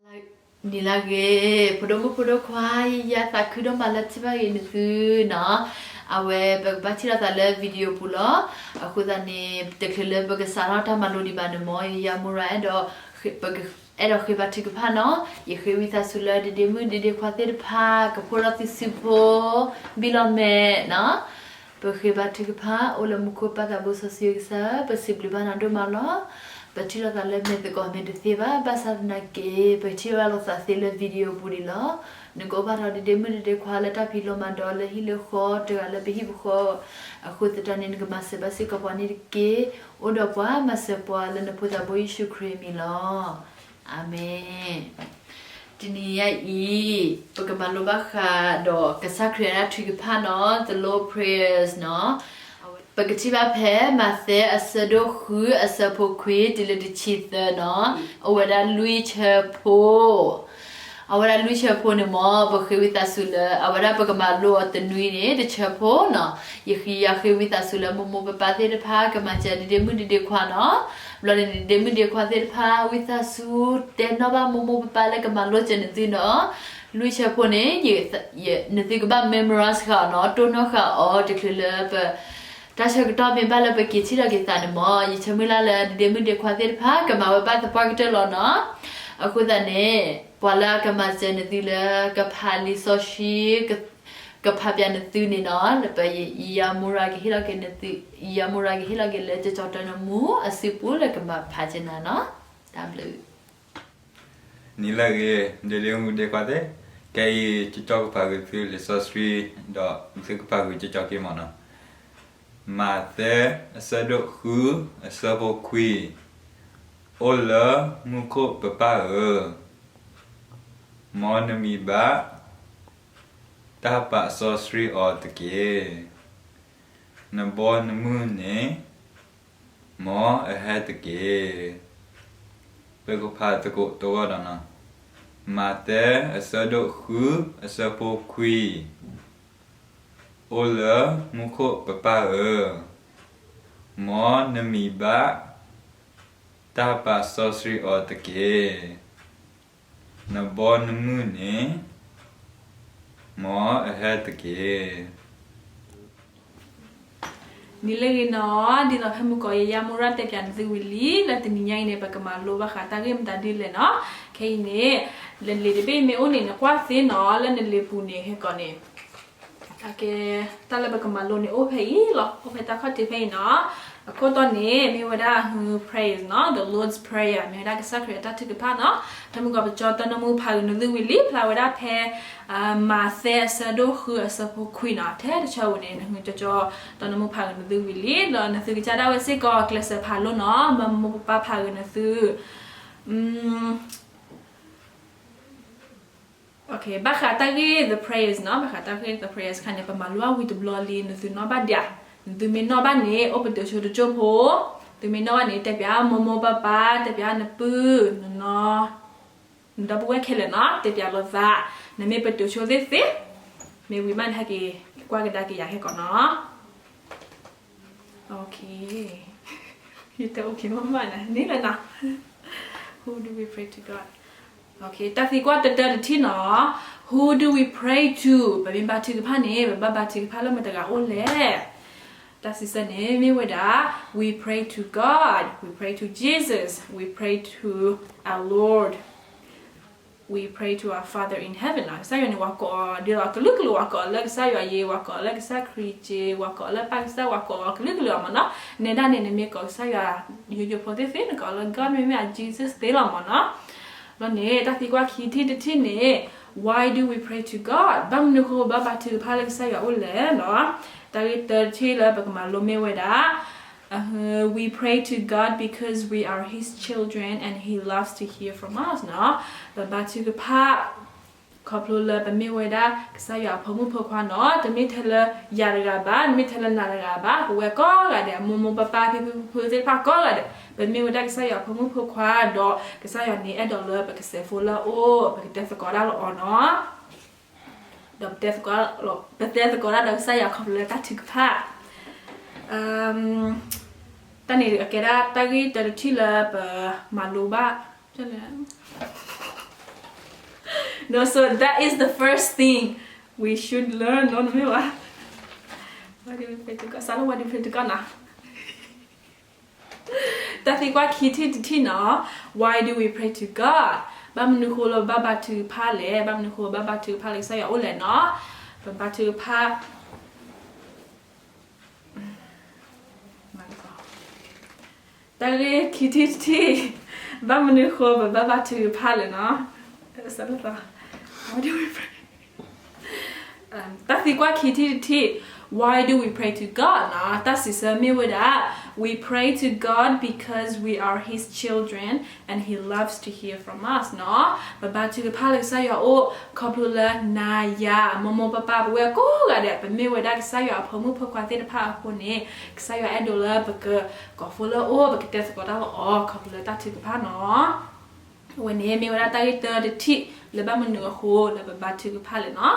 နံၤလၢဂ့ၤ, ဖိဒိၣ်မုၣ်ဖိဒိၣ်ခွါ, ယသးခုဒိၣ်မးလၢထံၣ်ဘၣ်ဂ့ၤနသုနီၤ. အဝဲပကဘၣ်ထံၣ်လိာ်သးလၢ video ပူၤလီၤ. အဃိသတးန့ၣ် တချုးလၢပကစးထီၣ်တၢ်မၤလိဒံးဘၣ်န့ၣ်မ့ၢ် ယယၤမူရၤ အဲၣ်ဒိးဃ့ဘါထုကဖၣ်နီၤ. ယဃ့ဝံသးစူၤလၢဒ့ဒ့မုၣ်ဒ့ဒ့ခွါသ့ၣ်တဖၣ် ကဖှိၣ်ထီၣ်သုစုဖိ ဘံၣ်လီၤမဲာ်နီၤ. ပဃ့ဘါထုကဖၣ်. အိၣ်လၢမူခိၣ်ပၢ်သးဘိစီဆှံကစၢ်ဧၢ, ပစံးဘျုးဘၣ်နၤဒိၣ်မးလီၤ. ပထံၣ်လိာ်သးလၢမဲာ်သကိးမ့ၢ်တသ့ဘၣ်, ဘၣ်ဆၣ်သနာ်က့ ပထံၣ်ဘၣ်လိာ်သးသ့လၢ video ပူၤန့ၣ်လီၤ. နကအိၣ်ဘၣ်ဒီးဒ့ဒ့မုၣ်ဒ့ဒ့ခွါလၢတၢ်ဖံးလိမၤဒိးလၢဟံၣ်လၢဃီ, တဂၤလၢပဟံၣ်ပဃီ, အဃိသတးန့ၣ် နကမၤစၢၤဘၣ်စ့ၢ်ကီးပှၤန့ၣ်တက့ၢ်. အိၣ်ဒီးပှၤမၤစၢၤပှၤလၢနဖိသးဘိယ့ၣ်ၡူးခရံာ်အမံၤလီၤ. အၤမ့ၣ်. တနံၤညါအံၤ ပကမၤလိဘၣ်ဃးဒီးကစၢ်ခရံာ်အတၢ်ထုကဖၣ်နီၤ, the Lord Prayers နီၤ. ပကထံၣ်ဘၣ်ဖဲမးသဲအဆၢဒိၣ်ဃုအဆၢဖိခွံတုၤလၢတဆံသၢနီၤ. အိၣ်ဝဲဒၣ်လွံၢ်ဆၢဖိ အဝဲဒၣ်လွံၢ်ဆၢဖိန့ၣ်မ့ၢ် ပဃ့ဝံသးစူၤလၢ အဝဲဒၣ်ပကမၤလိအီၤတနွံန့ၣ် တဆၢဖိနီၤ. ယဃ့ ယဃ့ဝံသးစူၤလၢမိၢ်မိၢ်ပၢ်ပၢ်သ့ၣ်တဖၣ် ကမၤစၢၤဒ့ဒ့မုၣ်ဒ့ဒ့ခွါနီၤ. ဘျီန့ၣ်ဒ့ဒ့မုၣ်ဒ့ခွါသ့ၣ်တဖၣ် ဝံသးစူၤတဲနီၣ်ဘၣ်မိၢ်မိၢ်ပၢ်ပၢ်လၢကမၤလိစၢၤနသုနီၤ. လွံၢ်ဆၢဖိန့ၣ် နသုကဘၣ် memorize ဃာ်အီၤနီၤ, တိၢ်နီၣ်ဃာ်အီၤ တချုးလၢပ တၢ်ဆၢကတီၢ်မ့ၢ်ဘၣ်လၢပက့ၤထံၣ်လိာ်က့ၤသးန့ၣ်မ့ၢ် ယဆၢမုၢ်လၢ်လၢဒ့ဒ့မုၣ်ဒ့ခွါသ့ၣ်တဖၣ် ကမၤဝဲဘၣ်သပှၢ်ကတၢၢ်လီၤနီၤ. အဃိသတးန့ၣ် ပှၤလၢအကမၤစၢၤနသုလၢကဖးလံာ်စီဆှံ ကဖးပၠးနသုန့ၣ်နီၤ, လၢပယယၤမူရၤကဟ့ၣ်လီၤက့ၤနသု, ယယၤမူရၤကဟ့ၣ်လီၤက့ၤလၢကၠီၤတၢနမူအစုပူၤလၢကမၤဖးက့ၤနၤနီၤ. တၢ်ဘျုး နံၤလၢဂ့ၤ ဒ့ဒ့မုၣ်ဒ့ခွါသ့ၣ်, ခဲအံၤ ကၠီကၠီကဖးဂုာ်သုလံာ်စီဆှံ ဒီးသုကဖးဂုာ်ကၠီကၠီက့ၤမ့ၢ်နီၤ. မးသဲ အဆၢဒိၣ်ဃု အဆၢဖိခွံ, အိၣ်လၢမူခိၣ်ပပၢ်ဧၢ, မ်နမံၤဘၣ် တၢ်ပာ်စီဆှံအီၤတက့ၢ်. နဘီနမုၢ်န့ၣ် မ်အဟဲတက့ၢ်. ပကဖးသကိးတဝီဒီးနီၤ. မးသဲ အဆၢဒိၣ်ဃု အဆၢဖိခွံ, အိၣ်လၢမူခိၣ်ပပၢ်ဧၢ, မ်နမံၤဘၣ် တၢ်ပာ်စီဆှံအီၤတက့ၢ်. နဘီနမုၢ်န့ၣ် မ်အဟဲတက့ၢ်. နံၤလၢဂ့ၤနီၤ, ဒ်သိးဖဲမုၢ်ကီး ယယၤမူရၤတဲပၠးနသုဝံၤလံ, လၢတနံၤညါအံၤန့ၣ် ပကမၤလိဘၣ်ဃးတၢ်ဂ့ၢ်မတၤဒ်လဲၣ်နီၤ. ခဲအံၤန့ၣ် လံာ်တဘ့ၣ်မ့ၢ်အိၣ်န့ၣ် နကွၢ်သ့နီၤ, လၢနလံာ်ပူၤန့ၣ် ခဲကီးန့ၣ် ကဲ တၢ်လၢပကမၤလိန့ၣ် အိၣ်ဖဲအံၤလီၤ, အိၣ်ဖဲတၢ်ခီၣ်ထံးဖဲအံၤနီၤ. အခိၣ်တီန့ၣ် မ့ၢ်ဝဲဒၣ် praise နီၤ, the Lord's Prayer မ့ၢ်ဝဲဒၣ်ကစၢ်ခရံာ်အတၢ်ထုကဖၣ်နီၤ. ဖဲမုၢ်ကီး ပကၠီတၢနမူဖးဂုာ်နသုဝံၤလံ, ဖျါဝဲဒၣ်ဖဲ မးသဲအဆၢဒိၣ်ဃုအဆၢဖိခွံနီၤ. ထဲတဆၢဧိၤန့ၣ် နဟူးကၠီကၠီတၢနမူဖးဂုာ်နသုဝံၤလံ, ဒီးနသုကစၢ်ဒၣ်ဝဲစ့ၢ်ကီး ကျဲးစၢးဖးလိနီၤ, မ့ၢ်မိၢ်မိၢ်ပၢ်ပၢ်ဖးဂုာ်နသု ဘၣ်ဃးတၢ်ဂ့ၢ် the prayers နီၤ, ဘၣ်ဃးတၢ်ဂ့ၢ် the prayers ခါန့ၣ် ပမၤလိအဝံၤတဘျီလံ, နသုနီၣ်ဘၣ်ဒံးဧါ. နသုမ့ၢ်နီၣ်ဘၣ်န့ၣ် အိၣ်ပတုာ်ဆိတကၠိၢ်ဖိ, သုမ့ၢ်နီၣ်ဘၣ်န့ၣ် တဲပၠးမိၢ်မိၢ်ပၢ်ပၢ်, တဲပၠးနပုၢ် နနီၢ် နဒီပုၢ်ဝဲၢ်ခဲလၢာ်နီၤ, တဲပၠးလိာ်သး, နမ့ၢ်ပတုာ်ဆိသ့သ့, မ့ၢ်ဝံၤမးန့ၣ် ဟဲက့ၤကွၢ်ကဒါက့ၤယၤခဲကီးနီၤ. Okay. ယတဲ okay မ့ၢ်မးန့ၣ် န့ၣ်လၢနီၤ. Who do we pray to God? Okay, တၢ်သံကွၢ်တၢတၢတထံၣ်နီၤ, Who do we pray to? ပမ့ၢ်ဘါထုကဖၣ်န့ၣ် ပဘၣ်ဘါထုကဖၣ်လၢမတၤတဂၤအိၣ်လဲၣ်. တၢ်စံးဆၢန့ၣ်မ့ၢ်ဝဲဒၣ် we pray to God, we pray to Jesus, we pray to our Lord, we pray to our Father in heaven နီၤ. ကစၢ်ယွၤန့ၣ် ပှၤကိးအီၤဒ်သိးကလုာ်ကလုာ်, ပှၤကိးအီၤလၢကစၢ်ယွၤယ့, ပှၤကိးအီၤလၢကစၢ်ခရံာ်က့, ပှၤကိးအီၤလၢပၢ်ကစၢ်, ပှၤကိးအီၤကလုာ်ကလုာ်အမ့ၢ်နီၤ. နဲဒၣ်န့ၣ် နမ့ၢ်ကိးကစၢ်ယွၤ ယိယိဖိသ့ၣ်သ့ၣ်, နကိးလၢ God မ့မ့ၢ် Jesus သ့လီၤမ့ၢ်နီၤ. ဘျီန့ၣ် တၢ်သံကွၢ်ခံထံၣ်တထံၣ်န့ၣ် Why do we pray to God? ဘၣ်မနုၤဃိဘၣ်ဘါထုကဖၣ်လၢကစၢ်ယွၤအိၣ်လဲၣ်နီၤ. တၢ်ဂ့ၢ်တၢတထံၣ်လၢပကမၤလိမ့ၢ်ဝဲဒၣ် We pray to God because we are His children and He loves to hear from us နီၤ. ပဘါထုကဖၣ် ခီဖျိလၢပမ့ၢ်ဝဲဒၣ်ကစၢ်ယွၤအဖိမုၣ်ဖိခွါနီၤ, တမ့ၢ်ထဲလၢယၤတဂၤဘၣ်, တမ့ၢ်ထဲလၢနၤတဂၤဘၣ်, ပဝဲကိးဂၤဒဲး အမိၢ်မိၢ်ပၢ်ပၢ် ဖံဖံဖုဖုသ့ၣ်တဖၣ်ကိးဂၤဒဲး, ပမ့ၢ်ဝဲဒၣ်ကစၢ်ယွၤအဖိမုၣ်ဖိခွါ, ဒီးကစၢ်ယွၤန့ၣ်အဲၣ်ဒိးလၢပကစဲးဖိလၢအအိၣ်, ပကတဲသကိးတၢ်လၢအီၤနီၤ. ဒီးပတဲသကိး, ပတဲသကိးတၢ်ဒီးကစၢ်ယွၤခီဖျိလၢတၢ်ထုကဖၣ်. တၢ်န့ၣ်အကဲဒၣ်တၢ်ဂ့ၢ်တၢတထံၣ်လၢပမၤလိဘၣ်, လဲၣ် No, so that is the first thing we should learn, နီၤ, နမ့ၢ်ဝဲ Why do we pray to God? စးလၢ Why do we pray to God နီၤ. တၢ်သံကွၢ်ခံထံၣ်တထံၣ်နီၤ, Why do we pray to God? ဘၣ်မနုၤဃိလၢပဘၣ်ဘါထုကဖၣ်လဲၣ်, ဘၣ်မနုၤဃိပဘၣ်ဘါထုကဖၣ်လၢကစၢ်ယွၤအအိၣ်လဲၣ်နီၤ. ပဘါထုကဖၣ် တၢ်ဂ့ၢ်ခံထံၣ်တထံၣ်, ဘၣ်မနုၤဃိပဘၣ်ဘါထုကဖၣ်လဲၣ်နီၤ. တၢ်သံကွၢ်ခံထံၣ်တထံၣ်, Why do we pray to God နီၤ. တၢ်စံးဆၢမ့ၢ်ဝဲဒၣ်, We pray to God because we are His children and He loves to hear from us နီၤ. ပဘါထုကဖၣ်လၢကစၢ်ယွၤအအိၣ် ခီဖျိလၢနၤယၤ မိၢ်မိၢ်ပၢ်ပၢ် ပဝဲကိးဂၤဒဲး ပမ့ၢ်ဝဲဒၣ်ကစၢ်ယွၤအဖိမုၣ်ဖိခွါသ့ၣ်တဖၣ်အဃိန့ၣ်, ကစၢ်ယွၤအဲၣ်ဒိးလၢပကကိးဖိလၢအအိၣ် ပကတဲသကိးတၢ်လၢအီၤ ခီဖျိလၢတၢ်ထုကဖၣ်နီၤ. အဝဲန့ၣ်မ့ၢ်ဝဲဒၣ်တၢ်ဂ့ၢ်တၢတထံၣ်လၢဘၣ်မနုၤအဃိလၢပဘါထုကဖၣ်လဲၣ်နီၤ.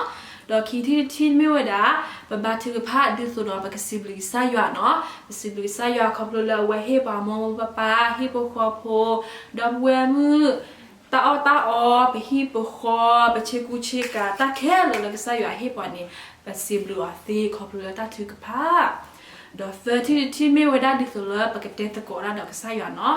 ဒီးခံထံၣ်တထံၣ်မ့ၢ်ဝဲဒၣ်, ပဘါထုကဖၣ်ဒ်သိးဒီးပကစံးဘျုးကစၢ်ယွၤနီၤ. ပစံးဘျုးကစၢ်ယွၤခီဖျိလၢအဝဲဟ့ၣ်ပှၤမိၢ်မိၢ်ပၢ်ပၢ် ဟံၣ်ဖိဃီဖိ, ဒီပုၢ်ဝဲၢ်မုၣ်, တၢ်အီၣ်တၢ်အီ, ပဟံၣ်ပဃီ, ပဆ့ကူဆ့ကၤ တၢ်ခဲလၢာ်လၢကစၢ်ယွၤဟ့ၣ်ပှၤန့ၣ်, ပစံးဘျုးအီၤသ့ခီဖျိလၢတၢ်ထုကဖၣ် ဒီးသၢထံၣ်တထံၣ်မ့ၢ်ဝဲဒၣ်ဒ်သိးလၢပကတဲသကိးတၢ်ဒီးကစၢ်ယွၤနီၤ.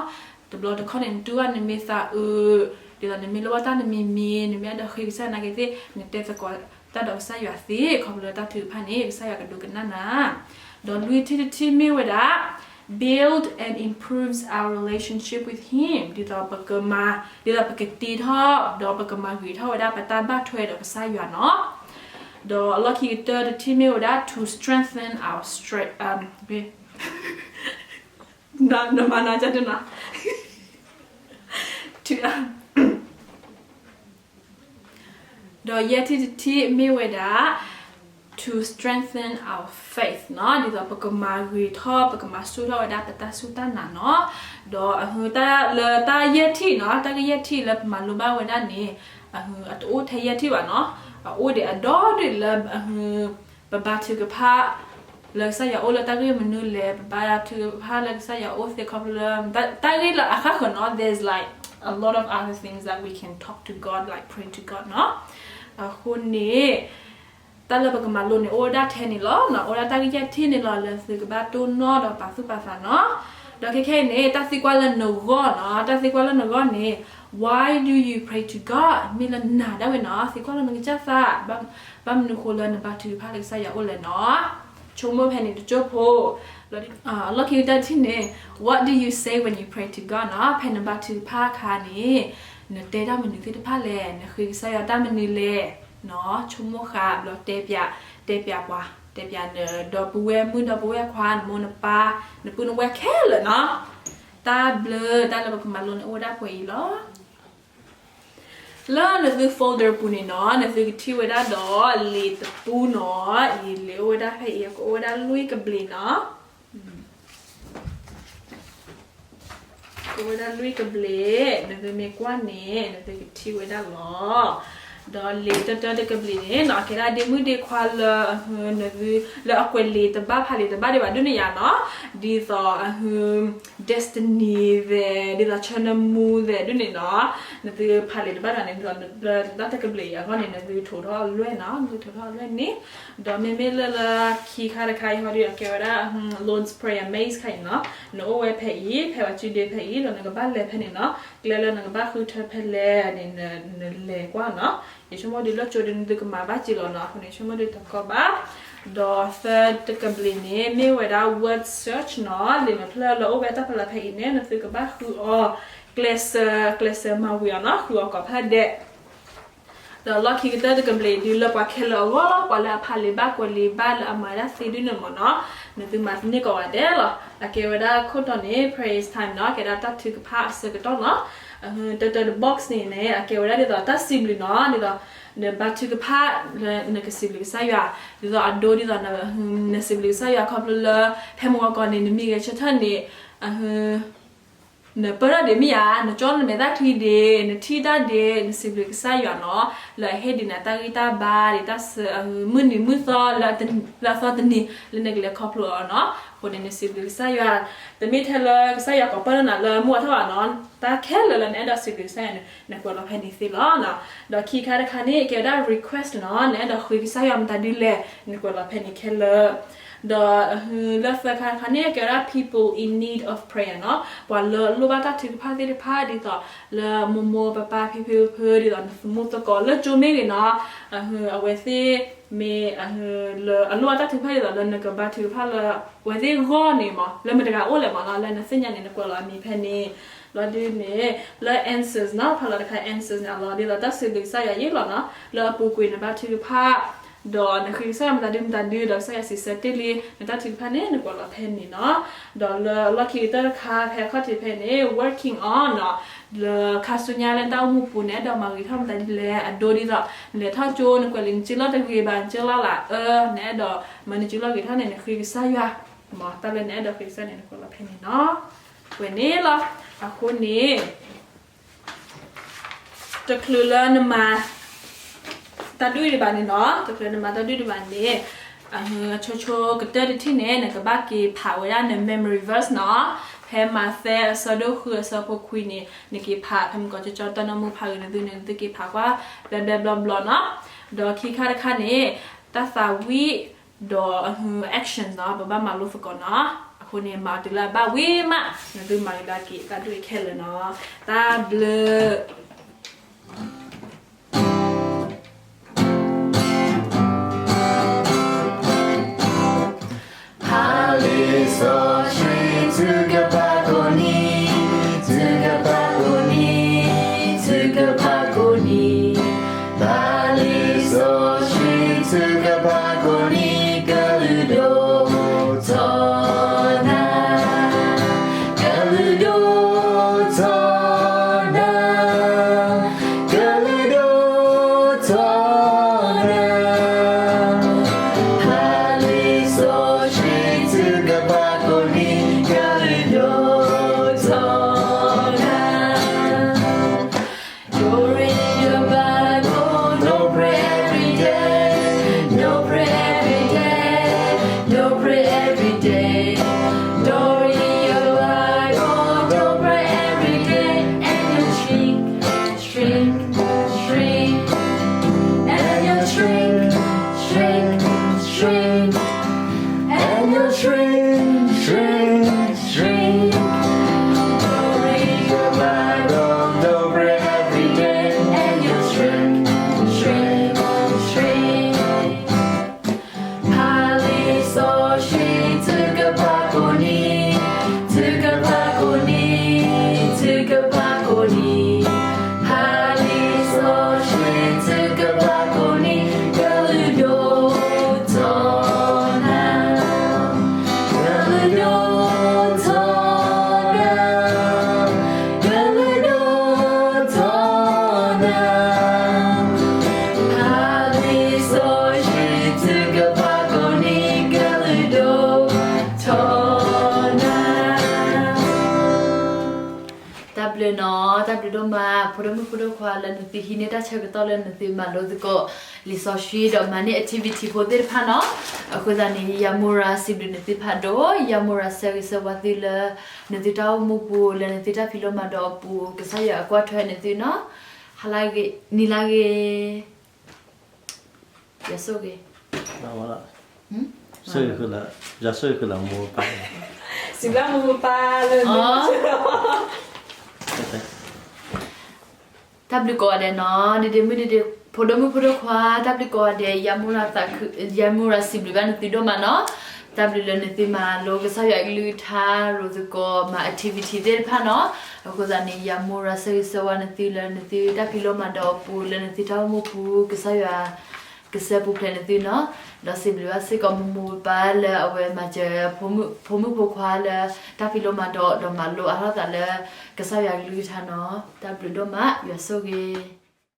တဘျီတခီၣ်န့ၣ် နတူၢ်ဘၣ်နမ့ၢ်သးအုး, ဒ်သိးနမ့ၢ်လိၣ်ဘၣ်တၢ်နမံၤမံၤ, နမ့ၢ်အဲၣ်ဒိးဃ့ကစၢ်ယွၤနာ်က့သ့ၣ်, နတဲသကိးတၢ်ဒီးကစၢ်ယွၤသ့ ခီဖျိလၢတၢ်ထုကဖၣ်န့ၣ် ကစၢ်ယွၤကဒိကနၣ်နၤ. ဒီးလွံၢ်ထံၣ်တထံၣ်မ့ၢ်ဝဲဒၣ်, build and improves our relationship with Him ဒ်သိးပကမၤ, ဒ်သိးပကတ့ထီၣ်, ဒီးပကမၤဂ့ၤထီၣ်ဝဲဒၣ်ပတၢ်ဘၣ်ထွဲဒီးကစၢ်ယွၤနီၤ. ဒီးအလီၢ်ခံကတၢၢ်တထံၣ်မ့ၢ်ဝဲဒၣ် to strengthen our strength, နမၤနၤကဒ်နီၤ, ဒီးယဲၢ်ထံၣ်တထံၣ်မ့ၢ်ဝဲဒၣ် to strengthen our faith နီၤ, ဒ်သိးပကမၤဂ့ၤထီၣ် ပကမၤဆူၣ်ထီၣ်ဝဲဒၣ်ပတၢ်စူၢ်တၢ်နာ်နီၤ. ဒီးအဟုတၢ်လၢတၢ်ယဲၢ်ထံၣ်နီၤ, တၢ်ဂ့ၢ်ယဲၢ်ထံၣ်လၢပမၤလိဘၣ်ဝဲဒၣ်န့ၣ်, အဟုအတအိၣ်ထဲယဲၢ်ထံၣ်ဘၣ်နီၤ, အအိၣ်ဒံးအဒီဒုးလၢအဟု ပဘါထုကဖၣ် လၢကစၢ်ယွၤအိၣ်လၢတၢ်ဂ့ၢ်မနုၤလဲၣ်, ပဘါထုကဖၣ်လၢကစၢ်ယွၤအိၣ်သ့ခီဖျိလၢ တၢ်ဂ့ၢ်လၢအဃၣ်ဃၢၤနီၤ, there's like a lot of other things that we can talk to God, like pray to God နီၤ. အဃိန့ၣ် တၢ်လၢပကမၤလိန့ၣ် အိၣ်ဝဲဒၣ်ထဲန့ၣ်လီၤနီၤ, အိၣ်ဝဲဒၣ်တၢ်ဂ့ၢ်ယဲၢ်ထံၣ်န့ၣ်လီၤ, လၢသုကဘၣ်တိၢ်နီၣ်ဒီးပာ်သူၣ်ပာ်သးနီၤ. ဒီးခဲခဲအံၤန့ၣ် တၢ်သံကွၢ်လၢနဂီၢ်နီၤ, တၢ်သံကွၢ်လၢနဂီၢ်န့ၣ် Why do you pray to God? မ့ၢ်လၢနၤဒၣ်ဝဲနီၤ, သံကွၢ်လၢနကစၢ်သး, ဘၣ်မနုၤဃိလၢနဘါထုကဖၣ်လၢကစၢ်ယွၤအိၣ်လဲၣ်နီၤ. ဆိကမိၣ်ဖဲန့ၣ်တကၠိၢ်ဖိ, လီၢ်ခံကတၢၢ်တထံၣ်န့ၣ်, What do you say when you pray to God နီၤ, ဖဲနဘါထုကဖၣ်အခါန့ၣ် နတဲတၢ်မနုၤသ့ၣ်တဖၣ်လဲၣ်, နဃ့ကစၢ်ယွၤတၢ်မနုၤလဲၣ်နီၤ. ဆိကမိၣ်ဃာ်ဘျီတဲပျး, တဲပျးပှၤ, တဲပျးနဒီပုၢ်ဝဲၢ်မုၣ် ဒီပုၢ်ဝဲၢ်ခွါ နမိၢ်နပၢ် နပုၢ်နဝဲၢ်ခဲလၢာ်နီၤ. တၢ်ဘျၢ တၢ်လၢပကမၤလိန့ၣ်အိၣ်ဝဲဒၣ်ပှဲၤအံၤလီၤ. လၢနသု folder ပူၤန့ၣ်နီၤ, နသုကထံၣ်ဝဲဒၣ်ဒီးလံာ်တပူနီၤ, အံၤလံာ်အိၣ်ဝဲဒၣ်ဖဲအံၤ ကအိၣ်ဝဲဒၣ်လွံၢ်ကဘျံးနီၤ. ကအိၣ်ဝဲဒၣ်လွံၢ်ကဘျံး, နသုမ့ၢ်ကွၢ်န့ၣ် နသုကထံၣ်ဝဲဒၣ်လီၤ. ဒီးလံာ်တၢတၢတကဘျံးန့ၣ်နီၤ, ကဲဒၣ်ဒ့မုၣ်ဒ့ခွါလၢအဟု နသု လၢအကွဲးလံာ်တဘၣ်ဖးလံာ်တဘၣ်ဒံးဘၣ်ဒိၣ်န့ၣ်ယါနီၤ, ဒ်သိးအဟု destiny သဲး, ဒ်သိးဆၢနမူသဲးဒ်န့ၣ်နီၤ, နသုဖးလံာ်တဘၣ်ဒံးန့ၣ် ဒ်သိးလၢတၢ်တကဘျံးအံၤအဂီၢ်န့ၣ် နသုထိးထီၣ်အလွဲၢ်နီၤ, နသုထိးထီၣ်အလွဲၢ်န့ၣ်, ဒီးမ့မ့ၢ်လၢလၢခံခါတခါအံၤဟီဒုး အကဲဝဲဒၣ် Lord's Prayer Maze ခါအံၤနီၤ, နအိၣ်ဝဲဖဲအံၤ ဖဲဝဲစုဒ့ဖဲအံၤ ဒီးနကဘၣ်လဲၤဖဲန့ၣ်နီၤ, ကျဲလၢနကဘၣ်ဃုထၢဖဲလဲၣ်န့ၣ် နလဲၤကွၢ်နီၤ, ယဆိကမိၣ်ဒုးလၢကၠိဒုးနသုကမၤဘၣ်က့ၤလီၤနီၤ, အဃိန့ၣ် ယဆိကမိၣ်ဒုးတကီဘၣ် ဒီးသၢတကဘျံးန့ၣ် မ့ၢ်ဝဲဒၣ် word search နီၤ, လံာ်မဲာ်ဖျၢၣ်လၢအိၣ်ဝဲတၢ်ဖီလာ်ဖဲအံၤန့ၣ် နသုကဘၣ်ဃုအီၤ, ကျဲးစၢး, ကျဲးစၢးမၤဝံၤအီၤနီၤ, ဃုအီၤကိးဖျၢၣ်ဒဲး. ဒီးလီၢ်ခံကတၢၢ်တကဘျံးဒုးလၢပှၤခဲလၢာ်အဂီၢ်လီၤ, ပှၤလၢအဖးလံာ်ဘၣ် ကွဲးလံာ်ဘၣ်လၢအမၤဒၣ်သ့ဒ်န့ၣ်မ့ၢ်နီၤ, နသုမၤသန့ၢ်ကိးဂၤဒဲးလီၤ. အကဲဝဲဒၣ်ခိၣ်တီန့ၣ် praise time နီၤ, ကဲဒၣ်တၢ်ထုကဖၣ်အဆၢကတီၢ်နီၤ. တၢတၢတ box န့ၣ်န့ၣ် အကဲဝဲဒၣ်ဒ်သိးတၢ်စံးဘျုးနီၤ, ဒ်သိး နဘါထုကဖၣ်လၢနကစံးဘျုးကစၢ်ယွၤ, ဒ်သိးအဒိဒ်သိး နစံးဘျုးကစၢ်ယွၤခီဖျိလၢ ဖဲမုၢ်ဂီၤခီန့ၣ် နမံၤဂဲၤဆၢထၢၣ်န့ၣ်, အဟု နပၢၢ်ထီၣ်ဒံးမ့ၢ်ဧါ, နကၠီနမဲာ်သၣ်ချံဒံး, နထံၣ်တၢ်ဒံး, နစံးဘျုးကစၢ်ယွၤနီၤ, လၢအဟ့ၣ်ဒံးနၤတၢ်ဂံၢ်တၢ်ဘါဒံး, တၢ်ဆၢ မုၢ်နံၤမုၢ်သီ လၢအသီတနံၤ လၢနကလဲၤခီဖျိအီၤနီၤ. အဃိန့ၣ် နစံးဘျုးကစၢ်ယွၤ, တမ့ၢ်ထဲလၢကစၢ်ယွၤကိးပၢၢ်နၤလၢမူအထီၣ်ဘၣ်နီၤ, တၢ်ခဲလၢာ်လၢနအဲၣ်ဒိးစံးဘျုးကစၢ်ယွၤန့ၣ် နကွဲးလီၤဖဲန့ၣ်သ့လီၤ. ဒီးခံခါတခါန့ၣ် ကဲဝဲဒၣ် request နီၤ, နအဲၣ်ဒိးဃ့ကစၢ်ယွၤမတၤဒုလဲၣ်, နကွဲးလီၤဖဲန့ၣ်ခဲလၢာ်. ဒီးလၢသၢခါတခါန့ၣ် ကဲဝဲဒၣ် people in need of prayer နီၤ, ပှၤလၢအလိၣ်ဘၣ်တၢ်ထုကဖၣ်သ့ၣ်တဖၣ်ဒ်သိး လၢမိၢ်မိၢ်ပၢ်ပၢ်ဖံဖံဖု ဒ်သိးနသမူသကိးလၢကၠိမ့ၢ်ဂ့ၤနီၤ, အဝဲသ့ၣ် မ့ၢ်အ လၢအလိၣ်ဘၣ်တၢ်ထုကဖၣ်ဒ်သိးလၢနကဘါထုကဖၣ်လၢ အဝဲသ့ၣ်ဂီၢ်န့ၣ်မး လၢမတၤတဂၤအိၣ်လဲၣ်မးနီၤ, လၢနသ့ၣ်ညါန့ၣ် နကွဲးလီၤအမံၤဖဲန့ၣ်. လီၤဒုးန့ၣ် လၢ answers နီၤ, ဖးလီၤတခါ answers န့ၣ် အလီၤဒ်သိးတၢ်စံးဘျုးကစၢ်ယွၤယ့ၢ်လီၤနီၤ, လၢအပူၤကွံာ်နဘါထုကဖၣ် ဒီးနဃ့ကစၢ်ယွၤမတၤဒုမတၤဒု ဒီးကစၢ်ယွၤစံးဆၢတ့ၢ်လံ နတၢ်ထုကဖၣ်န့ၣ် နကွဲးလီၤဖဲန့ၣ်နီၤ. ဒီးလၢအလီၢ်ခံကတၢၢ်တခါ ဖဲအခီၣ်ထံးဖဲန့ၣ် working on နီၤ, လၢခါဆူညါလၢနတၢ်အိၣ်မူပူၤ နအဲၣ်ဒိးမၤဂ့ၤထီၣ်မတၤဒ်လဲၣ်, အဒိဒ်သိး နလဲၤထီၣ်ကၠိ နကွဲးလံာ်နစုလီၢ်တဂ့ၤဘၣ် နစုလီၢ်လၢအအၢ နအဲၣ်ဒိးမၤနစုလီၢ်ဂ့ၤထီၣ်န့ၣ် နဃ့ကစၢ်ယွၤ မ့ၢ်တၢ်လၢနအဲၣ်ဒိးဃ့ကစၢ်န့ၣ် နကွဲးလီၤဖဲန့ၣ်နီၤ. ဝဲန့ၣ်လီၤ. အဃိန့ၣ် တချုးလၢနမၤ တၢ်ဒုၣ်ဒံးဘၣ်န့ၣ်နီၤ, တချုးနမၤတၢ်ဒုၣ်ဒံးဘၣ်န့ၣ် အဆိဆိကတၢၢ်တထံၣ်န့ၣ် နကဘၣ်က့ၤဖးဝဲဒၣ်န memory verse နီၤ, ဖဲမးသဲအဆၢဒိၣ်ဃုအဆၢဖိခွံန့ၣ် နက့ၤဖး ဖဲမုၢ်ကီၢ်ကၠီကၠီတၢ်နၢမူဖးဂ့ၤန့ၣ်သုန့ၣ် နသုက့ၤဖးကွၢ် ဘျဲဘျဲဘျီဘျီနီၤ. ဒီးခံခါတခါန့ၣ် တၢ်သးဝံၣ် ဒီးအ actions နီၤ ပဘၣ်မၤလိသကိးနီၤ. အဃိန့ၣ် မၤတုၤလၢအဘၣ်ဝံၤမး နသုမၤကဒါက့ၤတၢ်ဒုၣ်ခဲလၢာ်နီၤ. တၢ်ဘျုး ဟါလ့စီဆှံ ထုကဖၣ်ကိးနံၤ, ထုကဖၣ်ကိးနံၤ, ထုကဖၣ်ကိးနံၤ, ဟါလ့စီဆှံ ထုကဖၣ်ကိးနံၤ ကလုၢ်ဒိၣ်ထီၣ်နၤ, ကလုၢ်ဒိၣ်ထီၣ်နၤ, ကလုၢ်ဒိၣ်ထီၣ်နၤ, ဟါလ့စီဆှံ ထုကဖၣ်ကိးနံၤ ကလုၢ်ဒိၣ်ထီၣ်နၤ. Don't read your Bible, don't pray every day. Don't pray every day, don't pray every day. Don't read your Bible, don't pray every day. And you'll shrink, shrink, shrink. And you'll shrink, shrink, shrink. And you'll shrink, shrink, shrink. Don't read your Bible, don't pray every day, and you'll shrink, shrink, shrink. ဟါလ့စီဆှံ ထုကဖၣ်ကိးနံၤ, ထုကဖၣ်ကိးနံၤ, ထုကဖၣ်ကိးနံၤ, ဟါလ့စီဆှံ ထုကဖၣ်ကိးနံၤ ကလုၢ်ဒိၣ်ထီၣ်နၤ, ကလုၢ်ဒိၣ်ထီၣ်နၤ, ကလုၢ်ဒိၣ်ထီၣ်နၤ, ဟါလ့စီဆှံ ထုကဖၣ်ကိးနံၤ ကလုၢ်ဒိၣ်ထီၣ်နၤ. တၢ်ဘျုးနီၤ, တၢ်ဘျုးဒိၣ်မး ဖိဒိၣ်မုၣ်ဖိဒိၣ်ခွါလၢနသုဟံးန့ၢ်တၢ်ဆၢကတီၢ်လၢနသုမၤလိသကိး လံာ်စီဆှံဒီးမၤန့ၢ် activity ဖိသ့ၣ်တဖၣ်နီၤ. အဃိသတးန့ၣ် ယၤမိၢ်ရၤစံးဘျုးနသုဖးဒိၣ်, ယၤမိၢ်ရၤဆၢဂ့ၤဆၢဝါသုလၢ နသုတၢ်အိၣ်မူပူၤ လၢနသုတၢ်ဖံးလိမၤဒိးအပူၤ ကစၢ်ယွၤအကွၢ်ထွဲနသုနီၤ. ဟါလၢဂ့ၤ, နံၤလၢဂ့ၤ, ယဆိၣ်ဂ့ၤ, ဆၢဂ့ၤ, ယဆိၣ်ဂ့ၤဃုာ်လၢမိၢ်ပၢ်, စံးဘျုးမိၢ်ပၢ်လၢ တၢ်ဘျုးကိးဂၤဒဲးနီၤ, ဒ့ဒ့မုၣ်ဒ့ဒ့ ဖိဒိၣ်မုၣ်ဖိဒိၣ်ခွါ, တၢ်ဘျုးကိးဂၤဒဲး, ယၤမိၢ်ရၤစံးဘျုးဘၣ်နသုဒိၣ်မးနီၤ. တၢ်ဘျုးလၢနသုမၤလိကစၢ်ယွၤအကလုၢ်ကထါ ရိၤသကိး မၤ activity သ့ၣ်တဖၣ်နီၤ. အဃိသတးန့ၣ် ယၤမိၢ်ရၤဆၢဂ့ၤဆၢဝါနသုလၢနသုတၢ်ဖံးလိမၤဒိးအပူၤ လၢနသုတၢ်အိၣ်မူပူၤ ကစၢ်ယွၤ ကစၢ်ပူၤဖျဲးနသုနီၤ. ဒီးစံးဘျုးဘၣ်စ့ၢ်ကီးမိၢ်မိၢ်ပၢ်ပၢ်လၢအဝဲမၤစၢၤ ဖိမုၣ်ဖိခွါလၢ တၢ်ဖံးလိမၤဒိး ဒီးမၤလိအါထီၣ်သးလၢ ကစၢ်ယွၤအကလုၢ်ကထါနီၤ. တၢ်ဘျုးဒိၣ်မး, ယွၤဆိၣ်ဂ့ၤ.